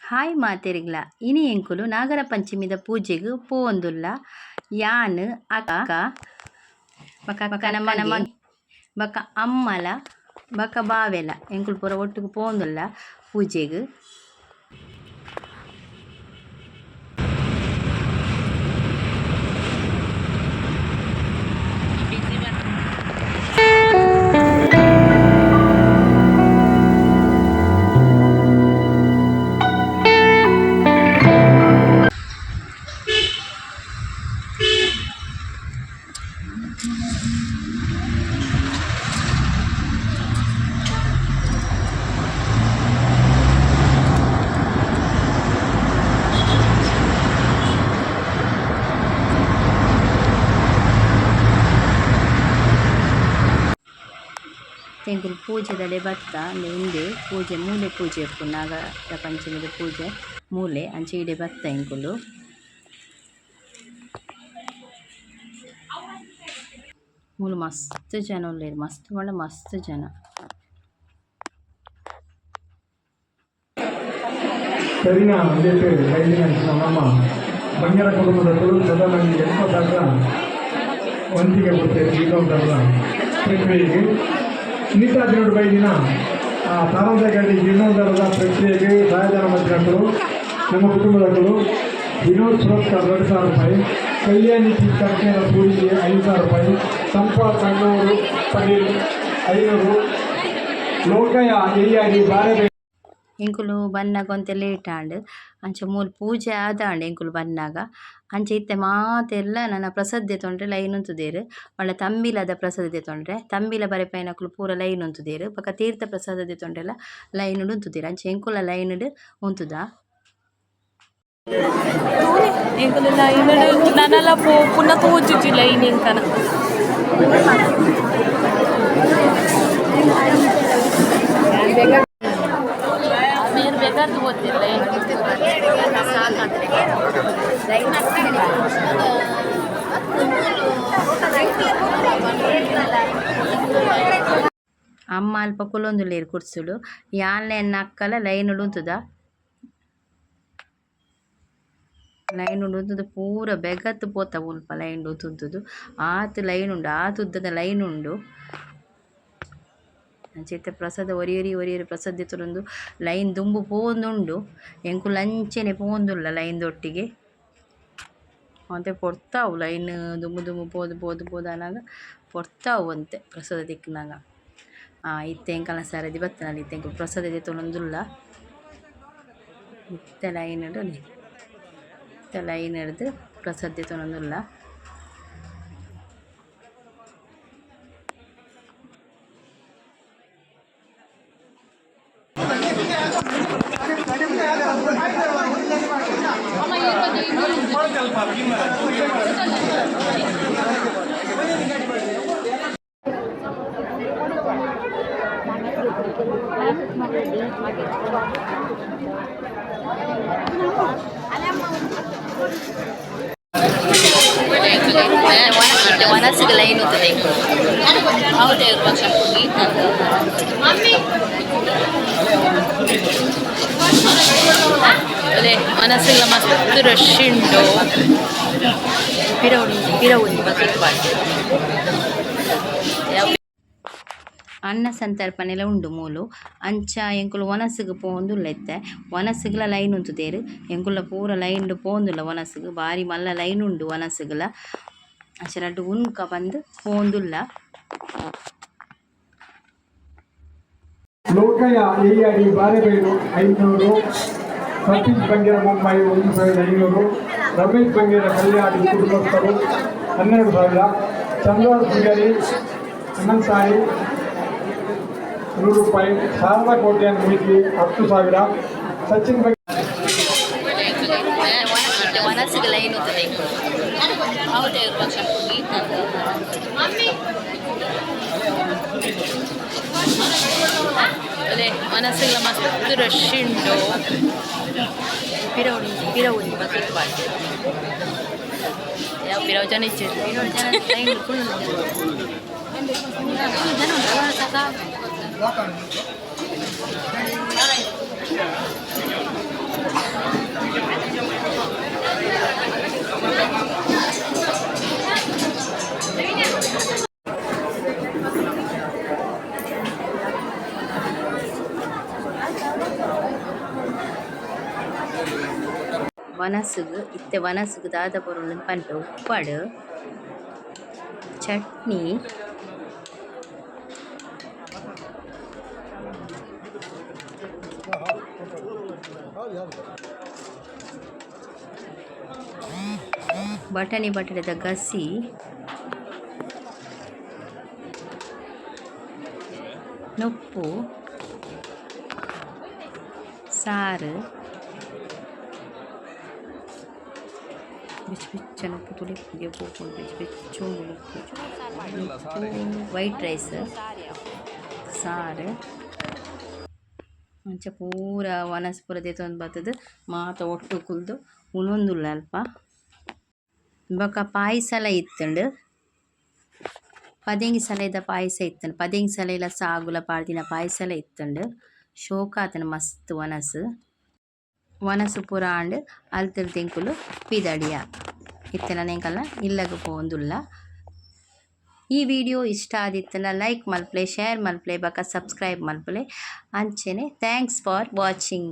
Hi ಮಾತೆರಿಗ್ಲ ಇನಿ ಎಂಕುಲು ನಾಗರ ಪಂಚಮಿದ ಪೂಜೆಗ್ ಪೋವೊಂದುಲ್ಲ. ಯಾನ್ ಅಕ್ಕ ಬೊಕ ಅಕ್ಕನ ಮಗೆ ಬೊಕ ಅಮ್ಮಲ ಬೊಕ ಬಾವೆಲ ಎಂಕುಲು ಪೂರ ಒಟ್ಟುಗು ಪೋವೊಂದುಲ್ಲ ಪೂಜೆಗ್. ಎಂಕುಲು ಪೂಜೆದಡೆ ಬತ್ತ ಇಂದೆ ಪೂಜೆ ಮೂಲೆ ಪೂಜೆ ಇಪ್ಪುನು ನಾಗರ ಪಂಚಮಿದ ಪೂಜೆ ಮೂಲೆ ಅಂಚ ಇಡೆ ಬತ್ತ ಎಂಕುಲು. ಮೂಲು ಮಸ್ತ್ ಜನ ಉಲ್ಲೆರ್ ಮಸ್ತ್ ಪಂಡ ಮಸ್ತ್ ಜನ. ಸರಿನಾ ಉಂದೆಟ್ ಬೈದಿನ ನಮ್ಮ ಬಂಗರ ಕುಟುಂಬದಕುಲು ಸದಾ 80,000 ವಂತಿಗೆ ಕೊಡ್ತೇವೆ ಜೀರ್ಣೋದ್ಧಾರದ ಪ್ರಕ್ರಿಯೆಗೆ. ಇನ್ನಿತ ದಿನಡು ಬೈದಿನ ಆ ತಾರಂದಗಡ್ಡಿ ಜೀರ್ಣೋದ್ಧಾರದ ಪ್ರಕ್ರಿಯೆಗೆ ಸಹಾಯಧನ ಮಲ್ತಿನಕುಲು ನಮ್ಮ ಕುಟುಂಬದಕುಲು ವಿನೋದ್ ಸುರತ್ಕರ್ 2,000 ರೂಪಾಯಿ, ಕಲ್ಯಾಣಿ ಕಂಕೇನ ಪೂರಿಗೆ 5,000 ರೂಪಾಯಿ, ಸಂಪಾ ಕಣ್ಣೂರು ಪಡೀಲ್ 500, ಲೋಕಯ್ಯ ಎಯ್ಯಾಡಿ ಬಾರೆ. ಎಂಕುಲು ಬನ್ನಗ ಒಂತೆ ಲೇಟ್ ಆಂಡ್. ಅಂಚ ಮೂಲು ಪೂಜೆ ಆದಾಂಡ್ ಎಂಕುಲು ಬನ್ನಗ. ಅಂಚ ಇತ್ತೆ ಮಾತೆರ್ಲ ನನ ಪ್ರಸಾದ ದೆತೊಂಡ್ರೆ ಲೈನ್ ಉಂತುದೆರ್. ಪಂಡ ತಂಬಿಲದ ಪ್ರಸಾದ ದೆತೊಂಡ್ರೆ ತಂಬಿಲ ಬರೆಪಾಯಿನಕುಲು ಪೂರ ಲೈನ್ ಉಂತುದೆರ್. ಬೊಕ ತೀರ್ಥ ಪ್ರಸಾದ ದೆತೊಂಡ್ರೆಲ ಲೈನ್ ಡ್ ಉಂತುದೆರ್. ಅಂಚ ಎಂಕುಲ ಲೈನ್ ಡ್ ಉಂತುದ. ಎಂಕುಲು ಲೈನ್ ನನಲ ಪೋಪುನ ತೋಜುಜಿ ಲೈನ್ ಎಂಕನ. ಮೇರ್ ಬೇಕಾರ್ದು ಗೊತ್ತಿಲ್ಲ. ಅಮ್ಮ ಅಲ್ಪ ಕುಲ್ಲೊಂದುಲ್ಲೆರ್ ಕುರ್ಸುಡು. ಯಾನ್ಲ ಎನ್ನ ಅಕ್ಕಲ ಲೈನ್ ಡ್ ಉಂತುದ. ಲೈನ್ ಡ್ ಉಂತುದು ಪೂರ ಬೆಗತ್ ಪೋತ ಮುಲ್ಪ ಲೈನ್ ಡ್ ಉಂತುದು. ಆತ್ ಲೈನ್ ಉಂಡು, ಆತ್ ಉದ್ದದ ಲೈನ್ ಉಂಡು. ಅಂಚ ಇತ್ತೆ ಪ್ರಸಾದ ಒರಿ ಒರಿ ಒರಿ ಒರಿ ಪ್ರಸಾದ ದೆತೊನೊಂದು ಲೈನ್ ದುಂಬು ಪೋವೊಂದುಂಡು. ಎಂಕುಲು ಅಂಚನೆ ಪೋವೊಂದುಲ್ಲ ಲೈನ್ ದೊಟ್ಟಿಗೆ. ಒಂತೆ ಪೊರ್ತಾವು ಲೈನ್ ದುಂಬು ದುಂಬು ಪೋದು ಪೋದು ಪೋದು ಆನಗ ಪೊರ್ತಾವು ಒಂತೆ ಪ್ರಸಾದ ತಿಕ್ಕುನಗ. ಇತ್ತೆ ಎಂಕಲ್ನ ಸರದಿ ಬತ್ತುಂಡು, ಇತ್ತೆ ಎಂಕುಲು ಪ್ರಸಾದ ದೆತೊನೊಂದುಲ್ಲ. ಇತ್ತೆ ಲೈನ್ ಡ್ ಇತ್ತೆ ಲೈನ್ ಡ್ದ್ ಪ್ರಸಾದ ದೆತೊನೊಂದುಲ್ಲ. ವನಸ್ಸಿಗೆ ಲೈನ್ ಉಂತುದೆ ಎಂಕುಲು. ಅದೇ ಮನಸ್ಸಿಗೆ ಮಸ್ತ್ ರಶ್ ಉಂಟು. ಪಿರವುಡು ಪಿರವುಂದು ಬಕೆಟ್ ಪಾಡ್ದ್. ಅನ್ನ ಸಂತರ್ಪಣೆಲ ಉಂಡು ಮೂಲು. ಅಂಚ ಎಂಕುಲು ವನಸುಗು ಪೋವೊಂದುಲ್ಲ ಇತ್ತೆ. ವನಸುಗುಲ ಲೈನ್ ಉಂತುದೆರ್. ಎಂಕುಲ್ಲ ಪೂರ ಲೈನ್ ಡ್ ಪೋವೊಂದುಲ್ಲ ವನಸುಗು. ಬಾರಿ ಮಲ್ಲ ಲೈನ್ ಉಂಡು ವನಸುಗುಲ. ಅಂಚ ರಡ್ಡ್ ಉನ್ಕ ಪಂದ್ ಪೋವೊಂದುಲ್ಲ. ಲೋಕಯ್ಯ ಎಯ್ಯಾಡಿ ಬಾರೆಬೈಲು 500, ಸತೀಶ್ ಬಂಗೇರ ಮುಂಬೈ 1,500, ರಮೇಶ್ ಬಂಗೇರ ಕಲ್ಯಾಣಿ ಕುಟುಂಬಸ್ಥರು 12,000, ಚಂದ್ರರಾಜ್ ಪೂಜಾರಿ ಅಣ್ಣನ್ಸಾರಿ 100 ರೂಪಾಯಿ, ಶಾರದಾ ಕೋಟ್ಯಾನ್ ಮುಲ್ಕಿ 10,000, ಸಚಿನ್ ಬಂಗೇರ. ಇತ್ತೆ ವನಸುಗು ಲೈನ್ ಉಂತುದೆ ಎಂಕುಲು. ಅದೇ ಮನಸ್ಸಿಗೆ ಮಸ್ತ್ ರಶ್ ಉಂಟು. ಪಿರವುಡು ಪಿರವುಂದು ಬಕೆಟ್ ಪಾಡ್ದ್. ಯಾವ ಪಿರವು ಜನ ಇಜ್ಜೆರ್. ಪಿರವುಡು ಜನ ಲೈನ್ ಡ್ ಕುಲ್ಲೊಂದುಲ್ಲೆರ್. ಜನ ಉಂಡು ಸಾಕಾಗ್. ವನಸುಗು ಇತ್ತೆ ವನಸುಗು ದಾದ ಪೂರ ಉಂಡು ಪನ್ಪೆ ಉಪ್ಪಡ್ ಚಟ್ನಿ. ಬಟಾಣಿ ಬಟಾಟೆದ ಗಸಿ. ನುಪ್ಪು. ಸಾರು. ಬೆಚ್ಚ ಬೆಚ್ಚ ನುಪ್ಪು ತೂಲೆ ಪುಗೆ ಪೋಪುಂಡು ಬೆಚ್ಚ ಬೆಚ್ಚ ಉಂಡು ನುಪ್ಪು. ನುಪ್ಪು ವೈಟ್ ರೈಸ್ ಸಾರು. ಅಂಚ ಪೂರ ವನಸ್ ಪೂರ ದೆತೊಂದು ಬತ್ತುದು ಮಾತ ಒಟ್ಟು ಕುಲ್ದು ಉನೊಂದುಲ್ಲ ಅಲ್ಪ. ಬೊಕ ಪಾಯ್ಸಲ ಇತ್ತುಂಡು. ಪದೆಂಗಿ ಸಲೈದ ಪಾಯ್ಸ ಇತ್ತುಂಡು. ಪದೆಂಗಿ ಸಲೈಲ ಸಾಗುಲ ಪಾಡ್ದಿನ ಪಾಯ್ಸಲ ಇತ್ತುಂಡು. ಶೋಕಾತುಂಡು ಮಸ್ತ್ ವನಸ್. ವನಸ್ ಪೂರ ಆಂಡ್ ಅಲ್ತುರ್ದು ಎಂಕುಲು ಪಿದಡಿಯ. ಇತ್ತೆ ನನ ಎಂಕಲ್ನ ಇಲ್ಲಗ್ ಪೋವೊಂದುಲ್ಲ. ಈ ವಿಡಿಯೋ ಇಷ್ಟ ಆದಿತ್ತುಂಡ ಲೈಕ್ ಮಲ್ಪುಲೆ ಶೇರ್ ಮಲ್ಪುಲೆ ಬೊಕ ಸಬ್ಸ್ಕ್ರೈಬ್ ಮಲ್ಪುಲೆ. ಅಂಚನೆ thanks for watching.